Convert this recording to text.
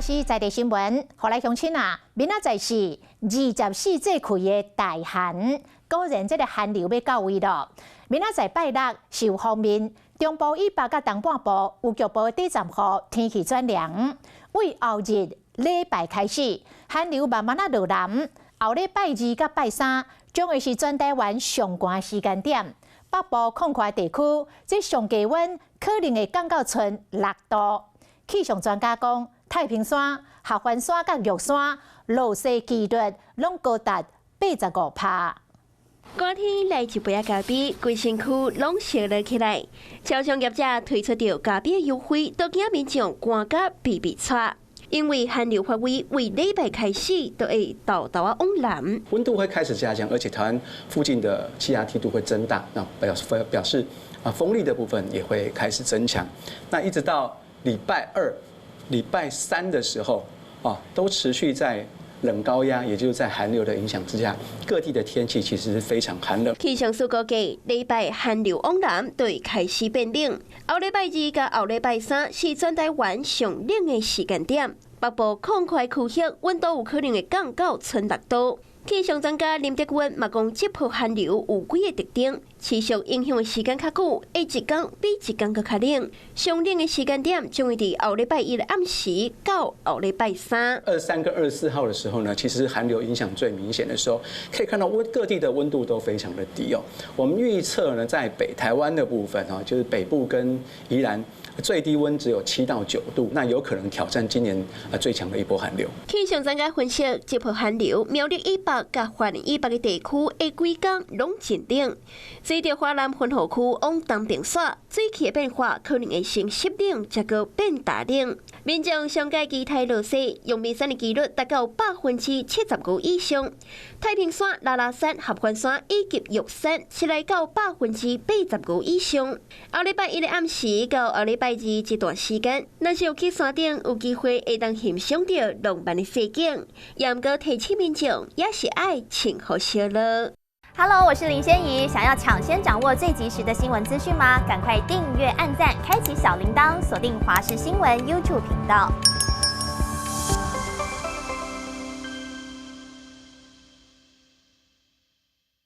是在地新聞，予來鄉親啊，明仔載是24節氣的大寒，果然這个寒流欲到位囉。明仔載拜六是有鋒面，中部以北佮東半部有局部短暫雨，天氣轉涼。為後日禮拜開始，寒流慢慢仔落南，後禮拜二佮拜三將會是全台灣上寒時間點。北部曠闊地區，這上低溫可能會降到賰6度。氣象專家講，太平山、合歡山佮玉山落雪幾率攏高達85%。寒天來一杯仔咖啡，規身軀攏熱了起來。超商業者推出著咖啡優惠，都驚民眾寒甲鼻鼻掣。因為寒流發威，為禮拜開始就會沓沓仔往南，溫度會開始下降，而且台灣附近的氣壓梯度會增大，那表示啊風力的部分也會開始增強。那一直到禮拜二、禮拜三的時候，啊，都持續在冷高壓，也就是在寒流的影響之下，各地的天氣其實是非常寒冷。氣象署估計，禮拜寒流往南，就會開始變冷。後禮拜二佮後禮拜三是全台灣上冷的時間點，北部曠闊區域溫度有可能會降到賰6度。氣象專家林德雲嘛講，這波寒流有幾个特徵，持續影響的時間較久，會一工比一工閣較冷。上冷的時間點將會佇後禮拜一的暗時到後禮拜三。 23跟24號的時候呢，其實寒流影響最明顯的時候，可以看到溫各地的溫度都非常的低哦。我們預測呢，在北台灣的部分哈，就是北部跟宜蘭，最低溫只有7到9度，那有可能挑戰今年啊最強的一波寒流。氣象專家分析，這波寒流苗栗以北佮花蓮以北的地區，會規工攏真冷。隨著華南雲雨區往東邊徙，水氣的變化可能會先濕冷，才閣變大冷。民眾上蓋期待落雪，陽明山的幾率達到75%以上。太平山、拉拉山、合歡山以及玉山是來到85%以上。後禮拜一的暗時到後禮拜二這段時間，若是有去山頂，有機會會當欣賞著浪漫的雪景。也毋過提醒民眾，也是愛穿好小囉。 Hello，我是林仙怡。想要搶先掌握最及時的新聞資訊嗎？趕快訂閱、按讚、開啟小鈴鐺，鎖定華視新聞 YouTube 頻道。